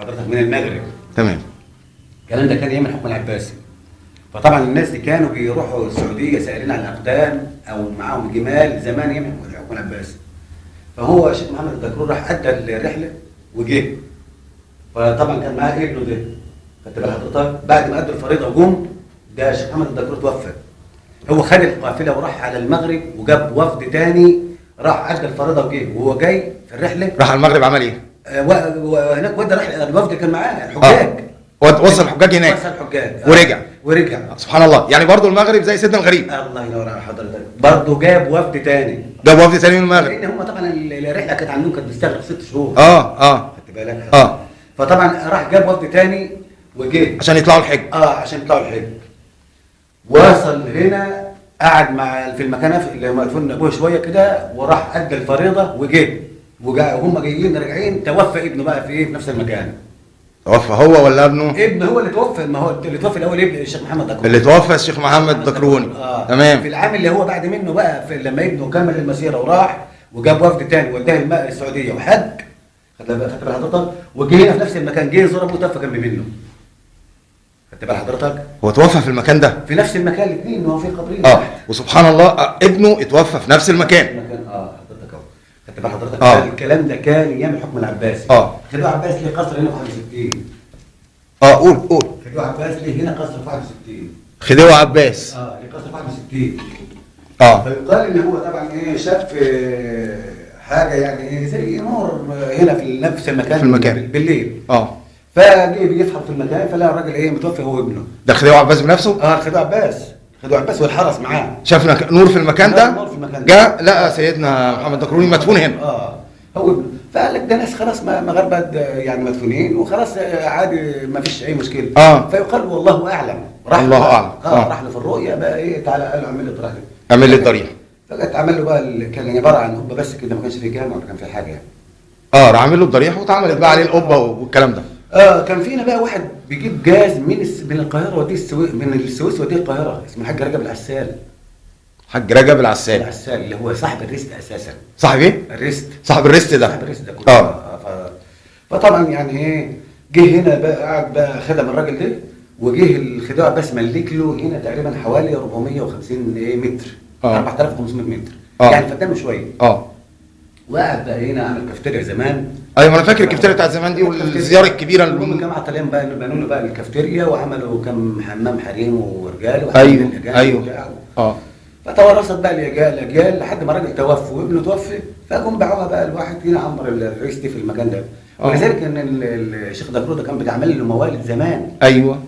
حضرتك من المغرب. تمام. الكلام ده كان ايام الحكم العباسي. فطبعا الناس دي كانوا بيروحوا السعودية سائرين على الاقدام او معاهم جمال زمان ايام الحكم العباسي. فهو الشيخ محمد الدكرور راح ادى الرحلة وجه. فطبعا كان معاه ابنه ده، خدت بال حضرتك؟ بعد ما ادوا الفريضة وجم، ده الشيخ محمد الدكرور توفى. هو خد القافلة وراح على المغرب وجاب وفد تاني، راح ادى الفريضة وجه، وهو جاي في الرحلة راح المغرب عمل ايه؟ وهناك ودى راح الوفد كان معاه الحجاج. وصل الحجاج هناك. وصل الحجاج ورجع. ورجع. سبحان الله، يعني برضو المغرب زي سيدنا الغريب. الله ينور على حضرتك، برضه جاب وفد تاني. جاب وفد تاني من المغرب. لان هم طبعا الرحلة كانت عندهم كانت بتستغرق 6 شهور. خدت بالك؟ فطبعا راح جاب وفد تاني وجه عشان يطلعوا الحج. عشان يطلعوا الحج. وصل هنا قعد مع في المكان اللي مدفون ابوه شوية كده، وراح ادى الفريضة وجه، وهم جايين راجعين توفى ابنه بقى في ايه، في نفس المكان. توفى هو ولا ابنه؟ ابنه هو اللي توفى، ما هو اللي توفى الاول ابن الشيخ محمد دكروني. اللي توفى الشيخ محمد دكروني. تمام. في العام اللي هو بعد منه بقى، في لما ابنه كمل المسيرة وراح وجاب وفد تاني وداه السعودية وحج، خدت بال حضرتك؟ وجه هنا في نفس المكان، جه زار ابوه توفى جنب منه. خدت بال حضرتك؟ هو توفى في المكان ده؟ في نفس المكان الاثنين، هو في قبرين. وسبحان الله ابنه اتوفى في نفس المكان. حضرتك اهو. خدت بال حضرتك؟ الكلام ده كان ايام الحكم العباسي. خديوي عباس ليه قصر هنا في 61. قول قول. خديوي عباس ليه هنا قصر في 61. خديوي عباس. ليه قصر في 61. فيقال ان هو طبعا ايه، شاف حاجة يعني ايه زي نور هنا في نفس المكان، في المكان بالليل. فجه بيفحر في المكان فلقى الراجل ايه متوفي هو وابنه. ده الخديوي عباس بنفسه؟ الخديوي عباس، الخديوي عباس والحرس معاه. شافنا نور في المكان ده؟ نور في المكان ده. جاء لقى سيدنا محمد دكروني مدفون هنا. هو ابنه. فقال لك ده ناس خلاص مغاربة يعني مدفونين وخلاص عادي ما فيش اي مشكلة. فيقال والله اعلم. راح الله اعلم. راح له في الرؤية بقى ايه، تعالى قال له اعمل لي ضريح. اعمل لي الضريح. فجت عمل له بقى، كان عبارة عن قبه بس كده، ما كانش فيه جامع ولا كان فيه حاجة يعني. راح عامل له الضريح واتعملت بقى عليه القبة والكلام ده. كان فينا بقى واحد بيجيب جاز من القاهرة وديه السويس، من السويس وديه القاهرة، اسمه الحاج رجب العسال. حاج رجب العسال. العسال اللي هو صاحب الريست اساسا. صاحب ايه؟ الريست. صاحب الريست ده. صاحب الريست ده كله. فطبعا يعني ايه، جه هنا بقى قعد بقى خدم الراجل ده، وجه الخديوي عباس ملك له هنا تقريبا حوالي 450 متر. 4500 متر. يعني فدانه شوية. وقعد بقى هنا عمل كافتيريا زمان. ايوه انا فاكر الكافتيريا بتاعت زمان دي والزيارة الكبيرة. المهم الجماعة الطليان بقى بنوا له بقى الكافتيريا وعملوا كم حمام حريم ورجال. ايوه ايوه. فتورثت بقى الاجيال لحد ما الراجل توفى وابنه توفى، فجم باعوها بقى الواحد هنا عمر الرئيس دي في المكان ده. ولذلك ان الشيخ دكرور ده كان بيتعمل له موالد زمان. ايوه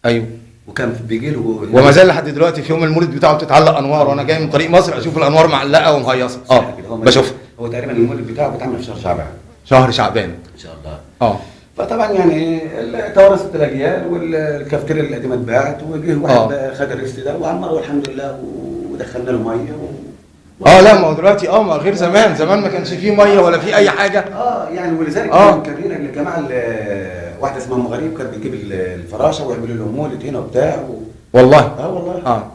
ايوه. وكان بيجي له، وما زال لحد دلوقتي في يوم المولد بتاعه بتتعلق انوار، وانا جاي من طريق مصر اشوف الانوار معلقه ومهيصه. بشوفها. هو تقريبا المولد بتاعه بيتعمل في شهر شعبان. شهر شعبان ان شاء الله. فطبعا يعني ايه تورثت الاجيال، والكافتيريا القديمة اتباعت، وجه واحد بقى خد الريست ده وعمره والحمد لله، ودخلنا له مية لا ما هو دلوقتي ما غير زمان، زمان ما كانش فيه مية ولا فيه اي حاجة. يعني ولذلك كان هنا الجماعة واحدة اسمها ام غريب كانت بتجيب الفراشة ويعملوا لهم مولد هنا وبتاع والله. والله.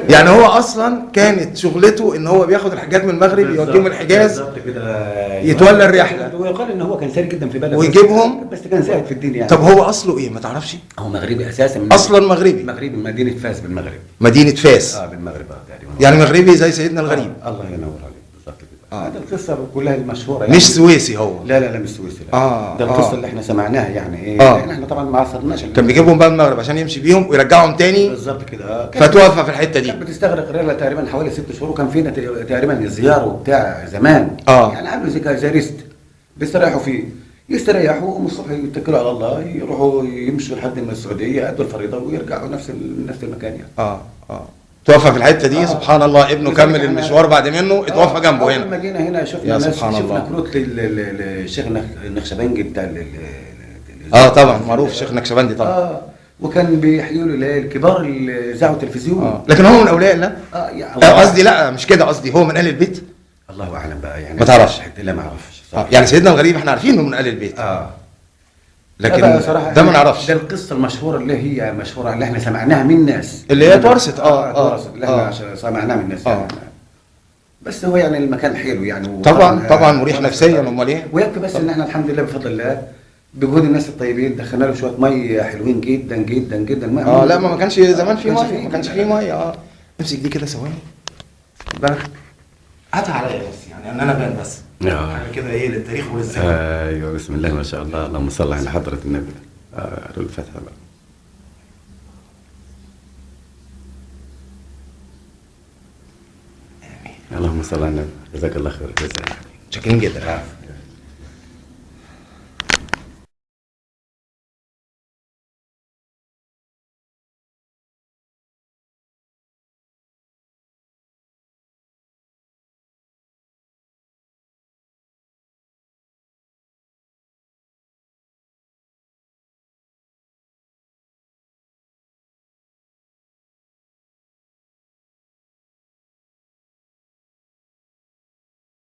يعني هو اصلا كانت شغلته ان هو بياخد الحاجات من المغرب يوديهم الحجاز بالظبط كده، يتولى الرحلة. ويقال ان هو كان ساري جدا في بلده ويجيبهم، بس كان زاهد في الدين يعني. طب هو اصله ايه ما تعرفش؟ هو مغربي اساسا، اصلا مغربي. مغربي من مدينة فاس بالمغرب. مدينة فاس بالمغرب تقريبا. يعني مغربي زي سيدنا الغريب. الله ينور عليك بالظبط كده. هذا القصة كلها المشهورة يعني. مش سويسي هو؟ لا لا لا مش سويسي، لا. ده القصة اللي احنا سمعناها يعني ايه. لان احنا طبعا ما عصرناش. كان بيجيبهم بقى المغرب عشان يمشي بيهم ويرجعهم تاني بالظبط كده. فتوفى في الحتة دي. كانت بتستغرق رحله تقريبا حوالي 6 شهور، وكان فينا تقريبا الزيارة وبتاع زمان. يعني عملوا زي ريست بيستريحوا فيه، يستريحوا ومن الصبح يتكلوا على الله، يروحوا يمشوا لحد ما السعودية يأدوا الفريضة ويرجعوا نفس المكان يعني. توفى في الحتة دي. سبحان الله. ابنه كمل المشوار بعد منه، اتوفى جنبه هنا. لما جينا هنا شفنا ناس، شفنا كروت للشيخ النقشبندي بتاع طبعا معروف الشيخ النقشبندي طبعا. وكان بيحيوا له الكبار اللي ذاعوا التلفزيون. لكن هو من اولياء الله. قصدي لا مش كده، قصدي هو من اهل البيت. الله اعلم بقى يعني، ما تعرفش. لا ما اعرفش. يعني سيدنا الغريب احنا عارفين انه من اهل البيت. لكن ده ما نعرفش. ده القصة المشهورة اللي هي مشهورة اللي احنا سمعناها من الناس، اللي هي اتورثت. اتورثت اللي احنا سمعناها من الناس. يعني. بس هو يعني المكان حلو يعني، طبعا طبعا مريح نفسيا. امال ايه؟ ويكفي بس ان احنا الحمد لله بفضل الله بجهود الناس الطيبين دخلنا له شوية مية حلوين جدا جدا جدا. مية لا، ما كانش زمان في ما كانش مية، فيه. ما كانش في مية. امسك دي كده ثواني. بالك. هاتها عليا بس، يعني ان انا بان بس. حاجة كده ايه للتاريخ وللذكرى. ايوه بسم الله ما شاء الله، اللهم صل على حضره النبي. الفاتحة بقى. اللهم صل على النبي. جزاك الله خير. جزاك. متشكرين جدا.